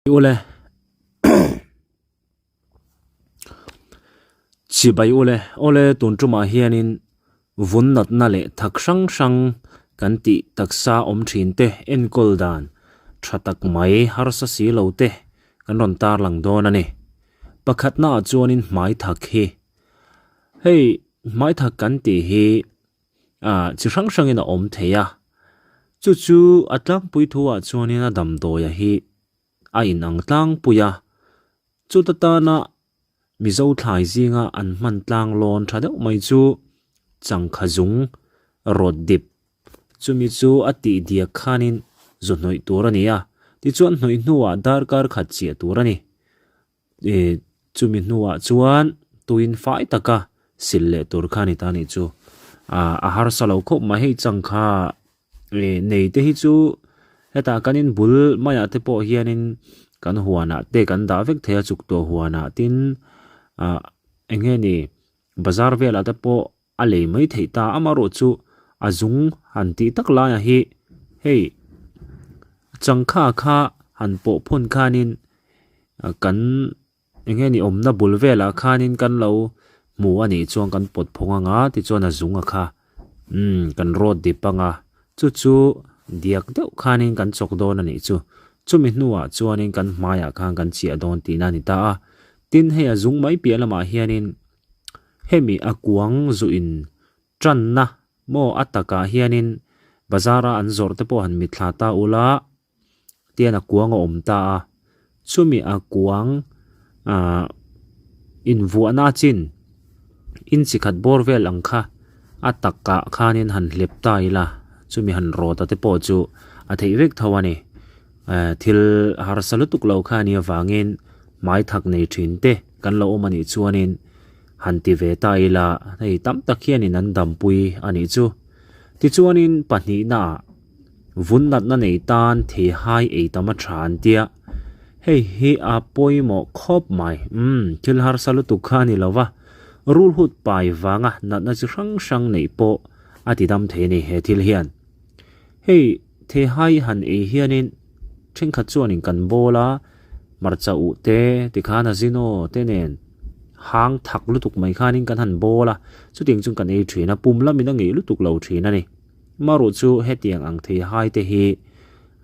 Ule Chibai ule awle tun tumah hianin vun natna leh thak hrang hrang kan tih taksa awm thin te enkawl dan tha tak mai harsa si lo te kan rawn tarlang dawn a ni. Pakhatna ah chuanin hmai thak hi hei hmai thak kan tih hi ah chi hrang hrangin a awm thei a chu chu a tlangpui thu ah chuanin a damdawi hi a inang tlangpui a, chuta tana Mizo thlai zinga an hman tlang lawn tha deuh mai chu changkha zung rawt dip chumi chu a tih diak khanin zu hnawih tur a ni a, tichuan hnawih hnuah darkar khat chiah tur a ni. Ih chumi hnuah chuan tuin fai taka sil leh tur kha a ni ta a nih chu. Ah a harsa lo khawp mai hei changkha Ih nei te hi chu hetah kan in bul maiah te pawh hianin kan huanah te kan dah vek thei a chuk tawh huanah tin ah eng nge ni bazar velah te pawh a lei mai theih ta amaherawh chu a zung han tih tak laiah hi hei changkha kha han pawh phawn khanin kan. Eng nge ni awmna bul velah khanin kan lo hmu a nih chuan kan pawt phawng anga tichuan a zung a kha umm kan rawt dip anga chu chu diak deuh khanin kan chawk dawn a nih chu chumi hnuah chuanin kan hmaiah khan kan chiah dawn tihna a ni ta a tin hei a zung mai piah lamah hianin hemi a kuang zu in tanna maw a takah hianin bazar a an zawrh te pawh han mitthla ta ula. Tian a kuang a awm ta a, chumi a kuang ah invuahna chin inchi khat bawr vel ang kha a takah khanin han hlep ta ila chumi han rawt a te pawh chu a theih vek tho a ni. Eh thil harsa lutuk lo kha a nih avangin hmai thak nei thin te kan lo awm a nih chuanin han ti ve ta ila hei tam tak hianin an dampui a nih chu. Tichuanin pahnihnaah. Vun natna nei tan thei hai ei tam a tha an tia. Hei hi a pawimawh khawp mai. Umm, thil harsa lutuk kha a ni lo va. Rulhut pai vanga natna chi hrang hrang neih pawh a ti dam thei a ni he thil hian. Hei thei hai han ei hianin thenkhat chuanin kan bawl a, hmarcha uh te tikhan a zino te nen hang thak lutuk mai khanin kan han bawl a, chutiang chuan kan ei thin a, pum lamin a ngeih lutuk lo thin a ni. Maruh chu hetiang ang thei hai te hi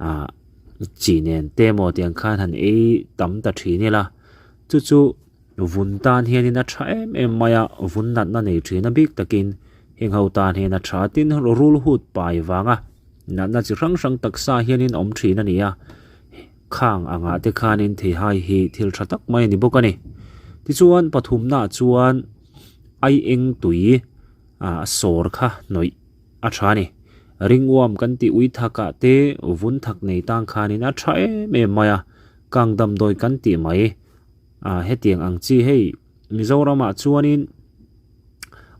ah chi nen te maw tiang khan han ei tam ta thin ila chu chu vun tan hianin a tha em em mai a vun natna nei thin a bik takin heng ho tan hian a tha tin rul hut pai vanga natna chi hrang hrang taksa hianin awm thin a ni a khang angah te khanin thei hai hi thil tha tak mai a ni bawk a ni tichuan pathumnaah chuan ai eng tui ah sawr kha hnawih a tha a ni. Ringuam kan tih ui thakah te vun thak nei tang khanin a tha em em mai a, kang damdawi kan tih mai ah hetiang ang chi hei Mizoramah chuanin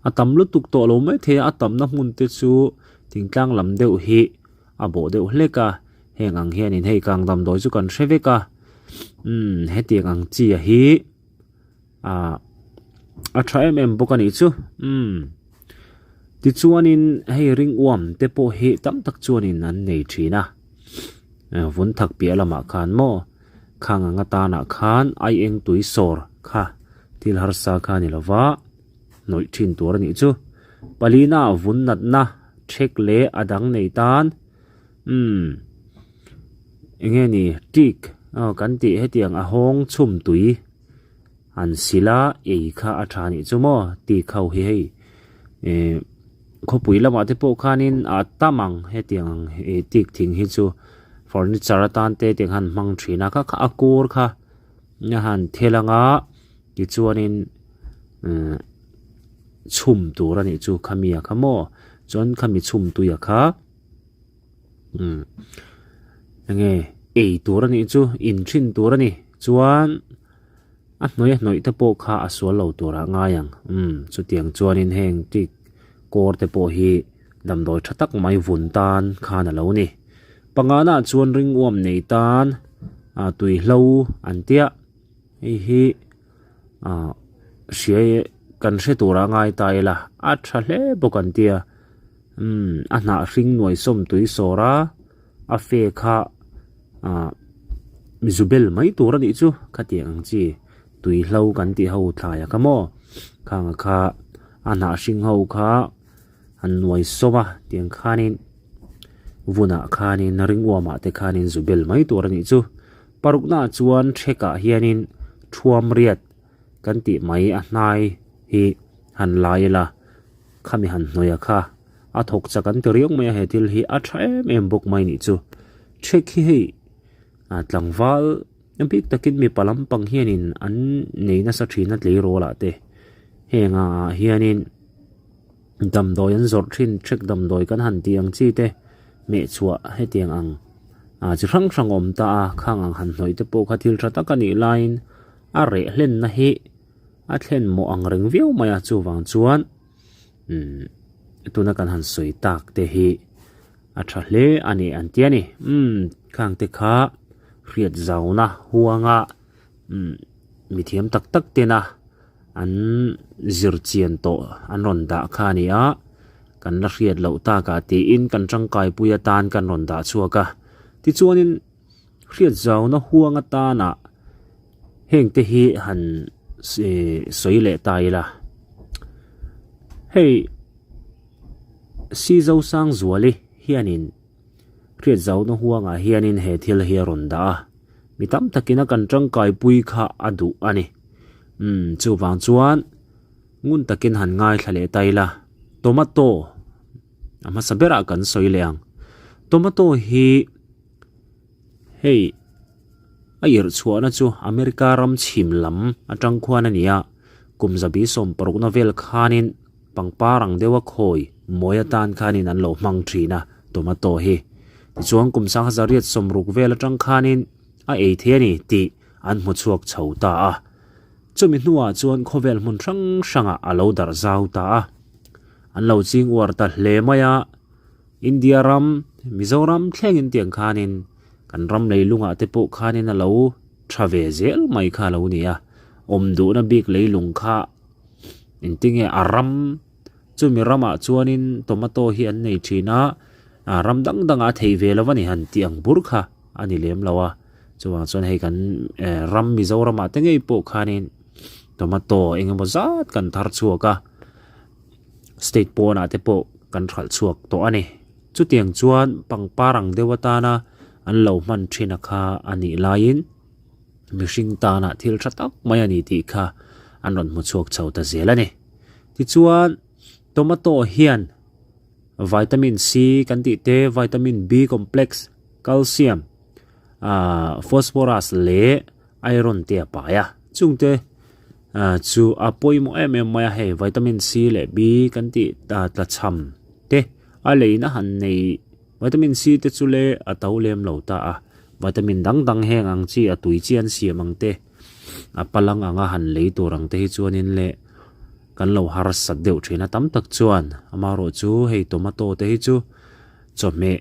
a tam lutuk tawh lo mai thei a, a tamna hmun te chu thingtlang lam deuh hi a bawh deuh hlek a, heng ang hianin hei kang damdawi chu kan hre vek a, umm hetiang ang chi a hi. ah a tha em em bawk a nih chu umm tichuanin hei ring uam te pawh hi tam tak chuanin an nei thin a vun thak piah lamah khan maw khang ang atanah khan ai eng tui sawr kha thil harsa kha a ni lova hnawih thin tur a nih chu palina vun natna thek leh a dang nei tan umm eng nge ni tik aw kan tih hetiang a hawng chhum tui. An sil a, ei kha a tha nih chu maw tih kho hi hei ih khawpui lamah te pawh khanin a tam ang hetiang ang ih tik thing hi chu furniture atan te tiang han hmang thin a kha kha a kur kha a han thel anga tichuanin ihh chhum tur a nih chu khami a kha maw chuan khami chhum tui a kha umm enge ei tur a nih chu in thin tur a ni chuan. A hnuai a hnawih te pawh kha a sual lo tur ah ngai ang umm chutiang chuanin heng tik kawr te pawh hi damdawi tha tak mai vun tan khan a lo ni. Pangana ah chuan ring uam nei tan ah tui hlo an tia hei hi ah hria kan hre tur ah ngai ta ila a tha hle bawk an tia umm a hnah hring nuai sawm tui sawr a a fe kha ah. Zubel mai tur a nih chu khatiang ang chi tuihlo kan tih ho thlai a kha maw khang a kha a hnah hring ho kha an nuai sawm a tiang khanin vunah khanin ringuamah te khanin zubel mai tur a nih chu paruknaah chuan thekah hianin thuam riat kan tih mai a hnai hi han la ila khami han hnawih a kha a thawk chak an ti riau mai a he thil hi a tha em em bawk mai nih chu thek hi hei ah tlangval bik takin mipa lampang hianin an nei nasa thin a tleirawl ah te heng ah hianin damdawi an zawrh thin thek damdawi kan han tih ang chi te hmehchhuah hetiang ang ah chi hrang hrang a awm ta a khang ang han hnawih te pawh kha thil tha tak a nih laiin a reh hlenna hi a thlen mawh ang reng viau mai a chuvang chuan umm tuna kan han sawi tak te hi a tha hle a ni an ti a ni umm khang te kha hriat zauna huanga umm mithiam tak tak tena an zir chian tawh an rawn dah kha a ni a kan la hriat loh takah tiin kan tangkai pui atan kan rawn dah chhuak a tichuanin Hriat zauna huang atana hengte hi han sawi leh ta ila. Hei Sizosangzuali hianin hriat zauna huangah hianin he thil hi a rawn dah a, mi tam takin a kan tangkaipui kha a duh a ni. Umm chuvang chuan ngun takin han ngaithla leh ta ila. Tomato a hmasa berah kan sawi leh ang. Tomato hi. Hei a irh chhuahna chu America ram chhim lam atang khuan a ni a, kum zabi sawmparukna vel khanin pangpar ang deuha khawi mawi atan khanin an lo hmang thin a tomato hi. Tichuan kum sangha zariat sawmruk vel atang khanin a ei thei a ni tih an hmu chhuak chho ta a. Chumi hnuah chuan khawvel hmun hrang hrangah a lo darh zau ta a, an lo ching uar ta hle mai a. India ram, Mizoram thlengin tiang khanin kan ram leilungah te pawh khanin a lo tha ve zel mai kha a lo ni a, awm duhna bik leilung kha engtinge a ram chumi ramah chuanin tomato hi an nei thin a, a ram dang dangah a theih ve lo a ni han tih ang bur kha a ni lem lo a, chuvang chuan hei kan ram Mizoramah te ngei pawh khanin tomato eng emaw zat kan thar chhuak a. State pawnah te pawh kan hralh chhuak tawh a ni. Chutiang chuan pangpar ang deuh atana an lo hman thin a kha a nih laiin mihring tana thil tha tak mai a ni tih kha an rawn hmu chhuak chho ta zel a ni. Tichuan tomato hian vitamin C kan tih te, vitamin B complex, calcium, ah phosphorus leh iron te a pai a. Chungte Chu a pawimawh em em mai a hei vitamin C leh B kan tih tla chham te a leina han nei vitamin C te chu le a to lem lo ta a vitamin dang dang heng ang chi a tui chi an siam ang te a palang anga han lei tur ang te hi chuanin le kan lo harsat deuh thin a tam tak chuan amaherawh chu hei tomato te hi chu chawhmeh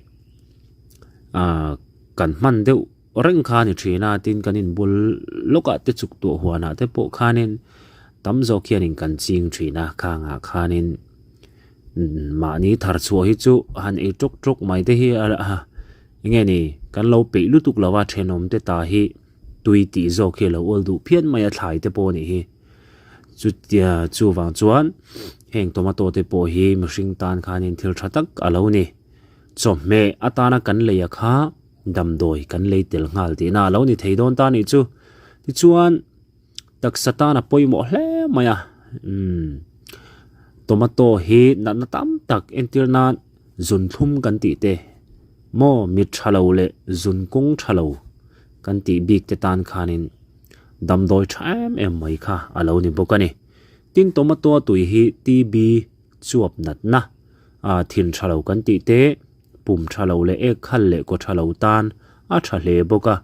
ah kan hman deuh. Reng kha a ni thin a, tin kan inbul lawkah te chuk tuah huanah te pawh khanin tam zawk hianin kan ching thin a, khangah khanin mahni thar chhuah hi chu han ei tawk tawk mai te hi a enge ni kan lo peih lutuk lo a, thenawm te ta hi tui tih zawk hi a lo awl duh phian mai a thlai te pawh a nih hi. Chutia chuvang chuan heng tomato te pawh hi mihring tan khanin thil tha tak a lo ni. Chawhmeh atana kan lei a kha. Damdawi kan lei tel nghal tihna a lo ni thei dawn ta nih chu. Tichuan taksa tan a pawimawh hle mai a, umm tomato hi natna tam tak entir nan zun thlum kan tih te maw mit tha lo leh zun kawng tha lo kan tih bik te tan khanin damdawi tha em em mai kha a lo ni bawk a ni. Tin tomato a tui hi TB chuap natna ah thin tha lo kan tih te. Pum tha lo leh ek khal leh kaw tha lo tan a tha hle bawk a,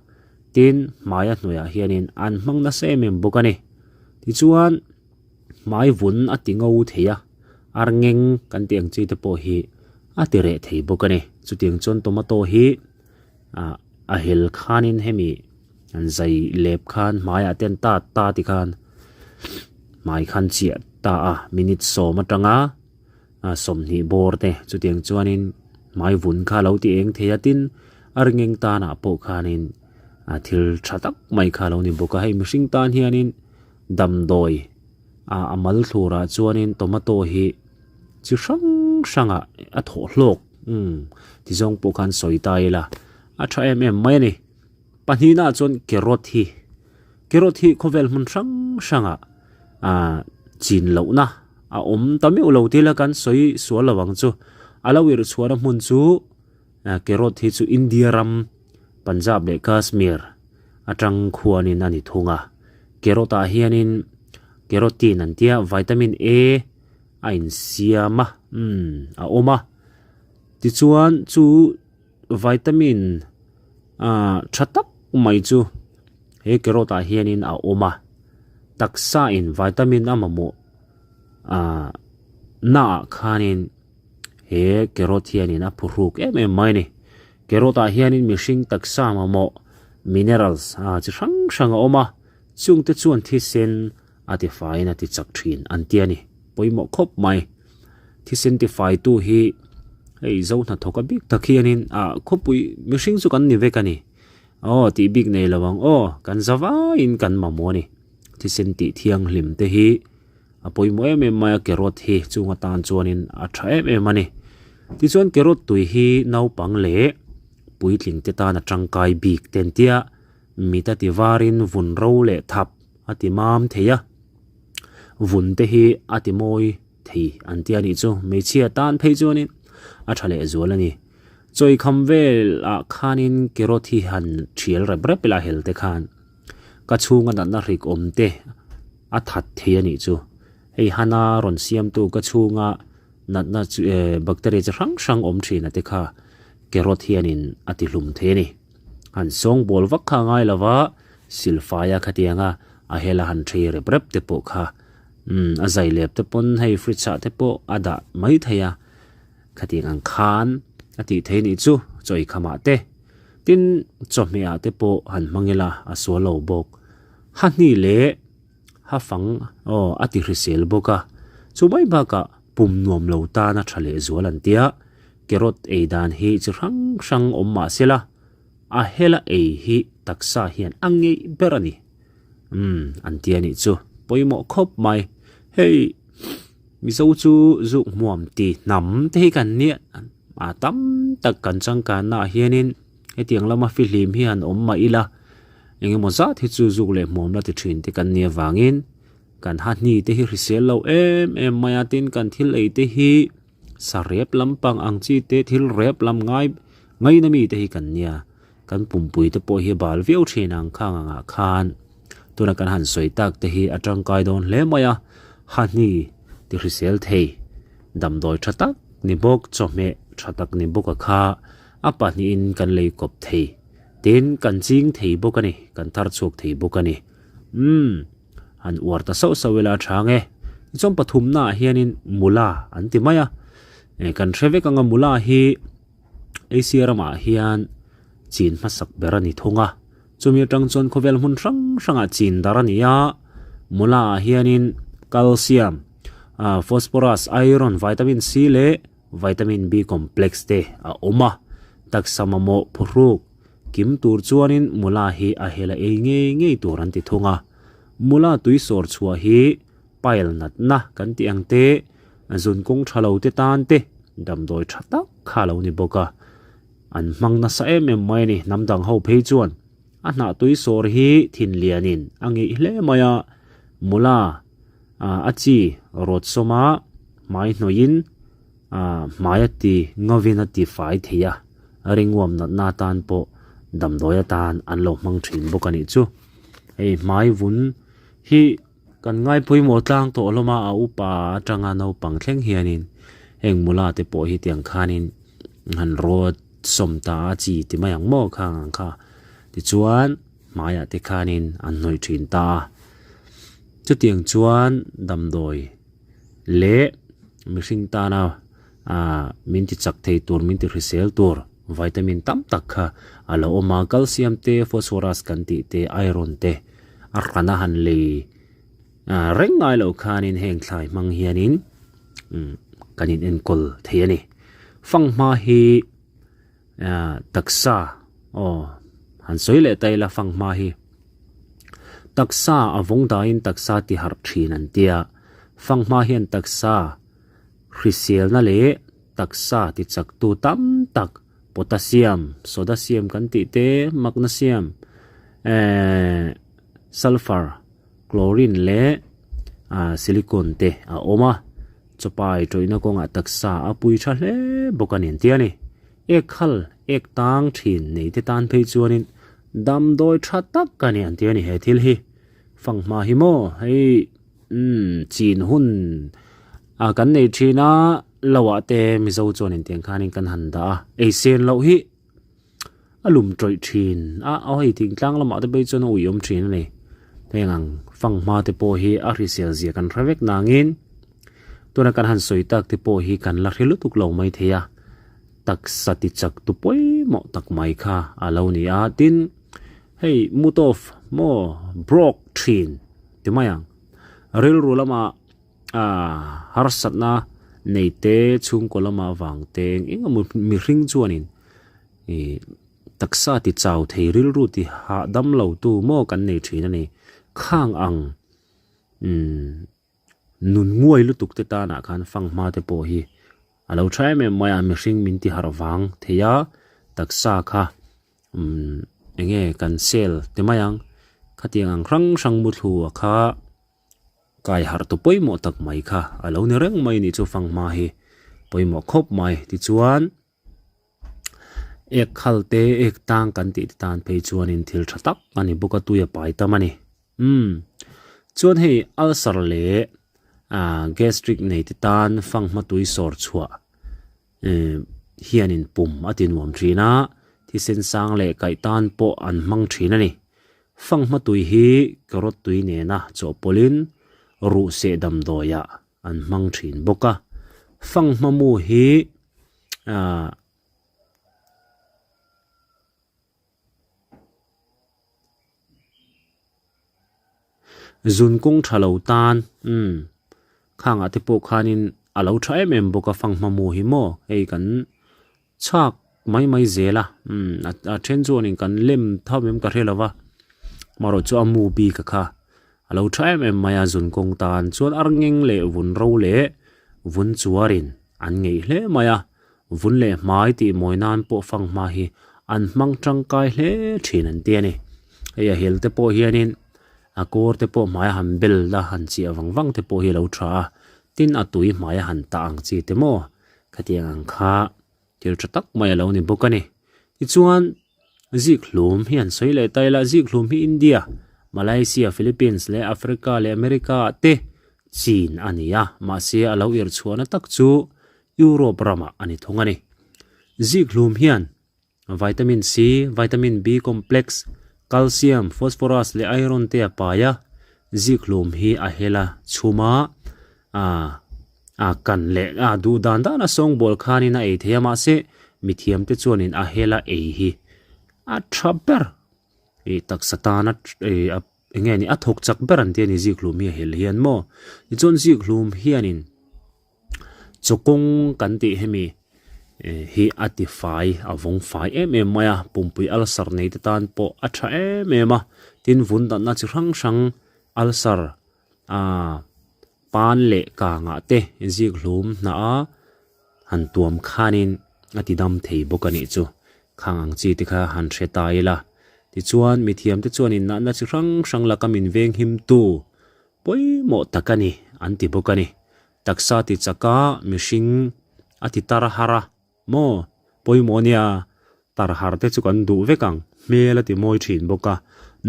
tin hmaia hnuaiah hianin an hmang nasa em em bawk a ni. Tichuan hmai vun a ti ngo thei a, ar ngeng kan tih ang chi te pawh hi a ti reh thei bawk a ni. Chutiang chuan tomato hi ah a hel khanin hemi an zai lep khan hmaiah te an tat ta ti khan hmai khan chiah ta a minute sawm atanga. 20 bawr te chutiang chuanin hmai vun kha lo ti eng thei a tin a ringeng tanah pawh khanin A thil tha tak mai kha a lo ni bawk a, hei mihring tan hianin damdawi ah a mal thlurah chuanin tomato hi chi hrang hrangah a thawh hlawk umm ti zawng pawh khan sawi ta ila a tha em em mai a ni. Pahnihnaah chuan carrot hi carrot hi khawvel hmun hrang hrangah ah chin lohna a awm ta meuh lo tila kan sawi sual lo ang chu a lo irh chhuahna hmun chu. Carrot hi chu India ram Punjab leh Kashmir atang khuanin a ni thung a. Carrot ah hianin carotene an tia vitamin A a insiam a, umm a awm a. Tichuan chu vitamin ah tha tak mai chu he carrot ah hianin a awm a. Taksa in vitamin a mamawh ah naah khanin. He carrot hianin a phuhruk em em mai a ni. Carrot ah hianin mihring taksa mamawh minerals ah chi hrang hrang a awm a, chungte chuan thisen a tifaiin a ti chak thin an ti a ni. Pawimawh khawp mai. Thisen tifaitu hi hei zo hnathawk a bik tak hianin ah khawpui mihring chu kan ni vek a ni. Aw tih bik nei lo ang aw kan za vaiin kan mamawh a ni. Thisen tih thianghlim te hi. A pawimawh em em mai a carrot hi chung atan chuanin a tha em em a ni. Tichuan carrot tui hi naupang leh puitling te tan a tangkai bik te an tia mit a ti varin vun ro leh thap a ti mam thei a, vun te hi a ti mawi thei an tia nih chu hmeichhia tan phei chuanin a tha leh zual a ni. Chawikham velah khanin carrot hi han thial rep rep ila hel te khan. Ka chhunga natna hrik awm te a that thei a nih chu. Hei hana rawn siamtu ka chhunga natna chu eh bacteria chi hrang hrang awm thin a te kha carrot hianin a ti hlum thei a ni. Han sawngbawl vak kha a ngai lo va, silfaia khatianga a hela han thei rep rep te pawh kha umm a zai lep te pawn hei fridge ah te pawh a dah mai thei a. Khatiang ang khan a tih thei nih chu chaw ei khamah te. Tin, chawhmeh ah te pawh han hmang ila a sual lo bawk. Ha hni leh ha fang aw a ti hrisel bawk a. Chu mai bakah pum nuam lo tan a tha leh zual an tia. Carrot ei dan hi chi hrang hrang awm mah sela a hela ei hi taksa hian a ngeih ber a ni. Umm an tia nih chu pawimawh khawp mai. Hei. Mizo chu zuk hmuam ti hnam te hi kan nia a tam tak kan changkanna ah hianin hetiang lama fihlim hi han awm mah ila engemaw zat hi chu zuk leh hmuam la ti thin te kan nia vangin kan ha hni te hi hrisel lo em em mai a tin kan thil ei te hi sa rep lampang ang chi te thil rep lam ngai ngaina mi te hi kan nia. Kan pumpui te pawh hi a bal viau thin ang khang angah khan tuna kan han sawi tak te hi a tangkai dawn hle mai a, hahni ti hrisel thei damdawi tha tak ni bawk chawhmeh tha tak ni bawk a kha a pahnihin kan lei kawp thei tin kan ching thei bawk a ni kan thar chhuak thei bawk a ni umm han uar ta sauh sauh ila a tha ang e tichuan pathumnaah hianin mula an ti mai a kan hre vek ang a mula hi. Asia ramah hian chin hmasak ber a ni thung a, chumi atang chuan khawvel hmun hrang hrangah chin dar a ni a, mula ah hianin calcium, ah phosphorus, iron, vitamin C leh vitamin B complex te a awm a, taksa mamawh phuhruk kim tur chuanin mula hi a hel a ei ngei ngei tur an ti thung a, mula tui sawr chhuah hi pile natna kan tih ang te, zun kawng tha lo te tan te damdawi tha tak kha a lo ni bawk a, an hmang nasa em em mai a ni. Hnam dang ho phei chuan a hnah tui sawr hi thin lianin a ngeih hle mai a, mula a chi rawt sawma hmai hnawihin hmai a ti ngawin a ti fai thei a, ringuam natna atan pawh damdawi atan an lo hmang thin bawk a nih chu. Hei hmai vun hi. Kan ngai pawimawh tlang tawh hlawm a, a upa atanga naupang thleng hianin heng mula te pawh hi tiang khanin han rawt sawm ta a chi ti mai ang maw khang ang kha tichuan hmaiah te khanin an hnawih thin ta a chutiang chuan damdawi leh mihring tana ah min ti chak thei tur min ti hrisel tur vitamin tam tak kha a lo awm a calcium te phosphorus kan tih te iron te. A hrana han lei reng ngai loh khanin heng thlai hmang hianin kan in enkawl thei a ni. Fanghma hi taksa aw Han sawi leh ta ila fanghma hi taksa a vawng dahin taksa ti harh thin an tia. Fanghma hian taksa hriselna leh taksa ti chaktu tam tak potassium, sodasium kan tih te, magnesium, ehh sulphur, chlorine leh ah silicon te a awm a. Chawpai tawihna kawngah taksa a pui tha hle bawk a ni an ti a ni. Ek khal, ek tang thin nei te tan phei chuanin damdawi tha tak a ni an ti a ni he thil hi. Fanghma hi maw hei umm chin hun ah kan nei thin a lo ah te Mizo chuanin tiang khanin kan han dah a, ei sen loh hi a lum tawih thin a, aw hei thingtlang lamah te phei chuan a ui awm thin a ni. Heng ang fanghma te pawh hi a hrisel zia kan hre vek nangin tuna kan han sawi tak te pawh hi kan la hre lutuk lo mai thei a, taksa ti chak tu pawimawh tak mai kha a lo ni a, tin hei mut off maw broke thin ti mai ang rilru lamah ah harsatna nei te chhungkaw lamah vang te eng eng emaw mihring chuanin ih taksa ti chau thei rilru ti hahdam lo tu maw kan nei thin a ni khang ang umm nun nguai lutuk te tanah khan fanghma te pawh hi a lo tha em em mai a mihring min ti harh vang thei a taksa kha umm eng nge kan sel ti mai ang khatiang ang hrang hrang muthlu a kha. Kai harh tu pawimawh tak mai kha a lo ni reng mai nih chu fanghma hi pawimawh khawp mai tichuan ek khal te ek tang kan tih te tan phei chuanin thil tha tak a ni bawk a tui a pai tam a ni umm chuan hei ulcer leh ah gastric nei te tan fanghma tui sawr chhuah eh hianin pum a ti nuam thin a thisen sang leh kaih tan pawh an hmang thin a ni. Fanghma tui hi carrot tui nena chawhpawlhin ruh seh damdawiah an hmang thin bawk a. Fanghma mu hi ah zun kawng tha lo tan umm khangah te pawh khanin a lo tha em em bawk a fanghma mu hi maw hei kan Chhak mai mai zel a, umm a then chuanin kan lem tho em ka hre lo va, marawh chu a mu bik a kha a lo tha em em mai a zun kawng tan chuan ar ngeng leh vun ro leh vun chuarin an ngeih hle mai a, vun leh hmai tih mawi nan pawh fang hma hi an hmang tangkai hle thin an ti a ni. Hei a hel te pawh hianin a kawr te pawh hmai a han bel a han chiah vang vang te pawh hi a lo tha a, tin a tui hmai a han tah ang chi te maw Khatiang ang kha thil tha tak mai a lo ni bawk a ni. Tichuan, Zikhlum hi an sawi leh ta ila, Zikhlum hi India, Malaysia, Philippines leh Africa leh America ah te chin a ni a, mahse a lo irhchhuahna tak chu Europe ramah a ni thung a ni. Zikhlum hian Vitamin C, Vitamin B complex, Calcium, Phosphorus leh Iron te a pai a, zikhlum hi a hel a, chhum a, a kan leh a duh dan dan a sawngbawl khanin a ei thei a, mahse mithiam te chuanin a hel a ei hi a tha ber ih taksa tana ih a eng nge ni a thawk chak ber an ti a ni zikhlum hi a hel hian maw tichuan zikhlum hianin. Chawkawng kan tih hemi hi a ti fai a vawng fai em em mai a pumpui ulcer nei te tan pawh a tha em em a tin vun danna chi hrang hrang ulcer ah pan leh kangah te zik hlum hnah a han tuam khanin a ti dam thei bawk a nih chu khang ang chi te kha han hre ta ila tichuan mithiam te chuanin natna chi hrang hrang laka min veng him tu Pawimawh tak a ni, an ti bawk a ni. Taksa ti chak a, mihring a ti tar har a, maw? Pawimawh nia, tar har te chu kan duh vek ang, hmel a ti mawi thin bawk a.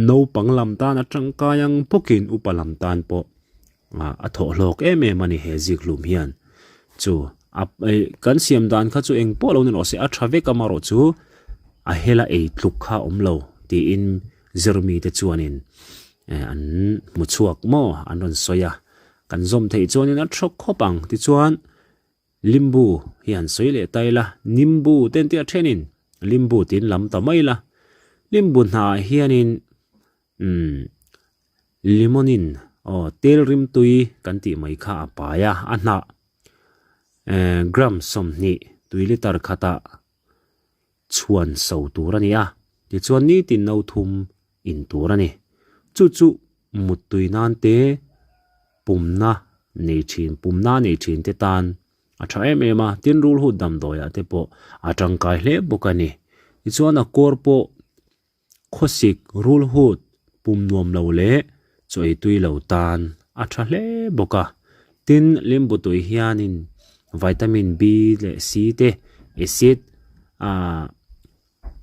Naupang lam tan a tangkai ang bawkin upa lam tan pawh a thawh hlawk em em a ni he zikhlum hian. Chu a kan siam dan kha chu eng pawh lo ni rawh se, a tha vek amarawh chu a hela ei tluk kha a awm lo tiin zirmite chuanin an hmu chhuak maw an rawn sawi a, kan zawm theih chuanin a tha khawp ang tichuan limbu hi han sawi leh ta ila nimbu te an tih a thenin limbu tiin lam ta mai ila limbu hnah hianin umm limonin aw tel rimtui kan tih mai kha a pai a a hnah gram 20 tui liter khatah chhuan so tur a ni a. Tichuan nitin no thum in tur a ni. Chu chu muttui nan te pumna nei thin pumna nei thin te tan a tha em em a, tin rulhut damdawiah te pawh a tangkai hle bawk a ni. Tichuan a kawr pawh khawsik rulhut pum nuam lo leh chaw ei tui lo tan a tha hle bawk a. Tin, limbu tui hianin vitamin B leh C te acid ah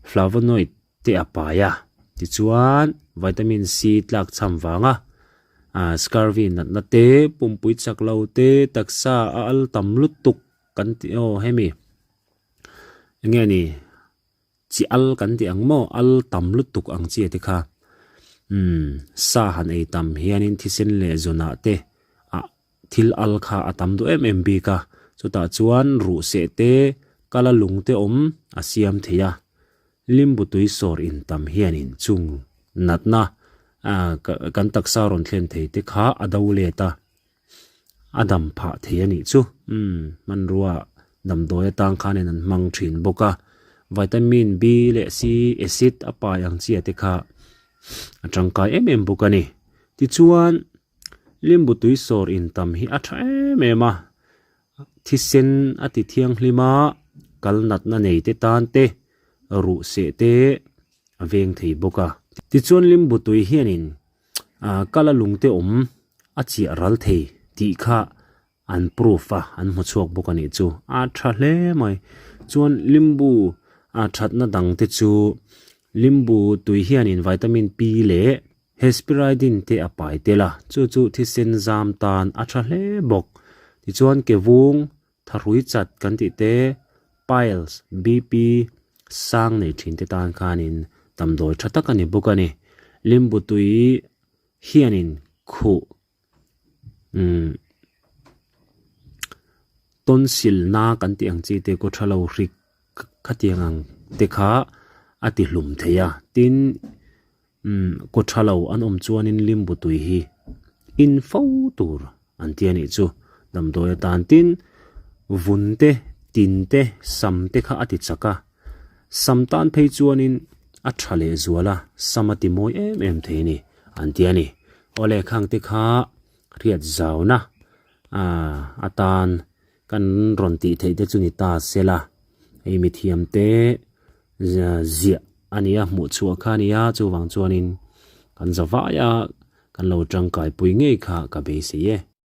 flavonoid te a pai a. Tichuan, vitamin C tlak cham vanga ah scurvy natna te, pumpui chak lo te, taksa a al tam lutuk kan tih aw hemi eng nge ni Chi al kan tih ang maw? Al tam lutuk ang chi te kha. Umm, sa han ei tam hianin thisen leh zawnah te ah thil al kha a tam duh em em bik a. Chutah chuan ruh seh te, kala lung te awm a siam thei a. Limbu tui sawr in tam hianin chung natna ah kan taksa rawn thlen thei te kha a do let a. A dam phah thei a nih chu. Umm, hmanrua damdawi atang khanin an hmang thin bawk a. Vitamin B leh C acid a pai ang chi te kha a tangkai em em bawk a ni. Tichuan, limbu tui sawr in tam hi a tha em em a. Thisen a ti thianghlim a, kal natna nei te tan te, ruh seh te a veng thei bawk a. Tichuan limbu tui hianin ah kala lung te awm a chiah ral thei tih kha an proof a, an hmu chhuak bawk a nih chu. A tha hle mai. Chuan limbu ah thatna dang te chu limbu tui hianin vitamin P leh hesperidin te a pai tel a, chu chu thisen zam tan a tha hle bawk. Tichuan kevung Thahrui chat kan tih te, piles, BP, sang nei thin te tan khanin damdawi tha tak a ni bawk a ni. Limbu tui hianin khuh umm tonsil na kan tih ang chi te kaw tha lo hrik khatiang ang te kha a ti hlum thei a, tin Umm, kaw tha lo an awm chuanin limbu tui hi in fo tur an ti a nih chu. Damdawi atan tin vun te, tin te, sam te kha a ti chak a. Sam tan phei chuanin a tha leh zual a, sam a ti mawi em em thei a ni an ti a ni. Awle khang te kha hriat zauna atan kan rawn tih theih te chu ni ta sela, hei mithiam te ziah a ni a, hmuh chhuah kha a ni a, chuvang chuanin kan za vaia kan lo tangkai pui ngei kha ka beisei e.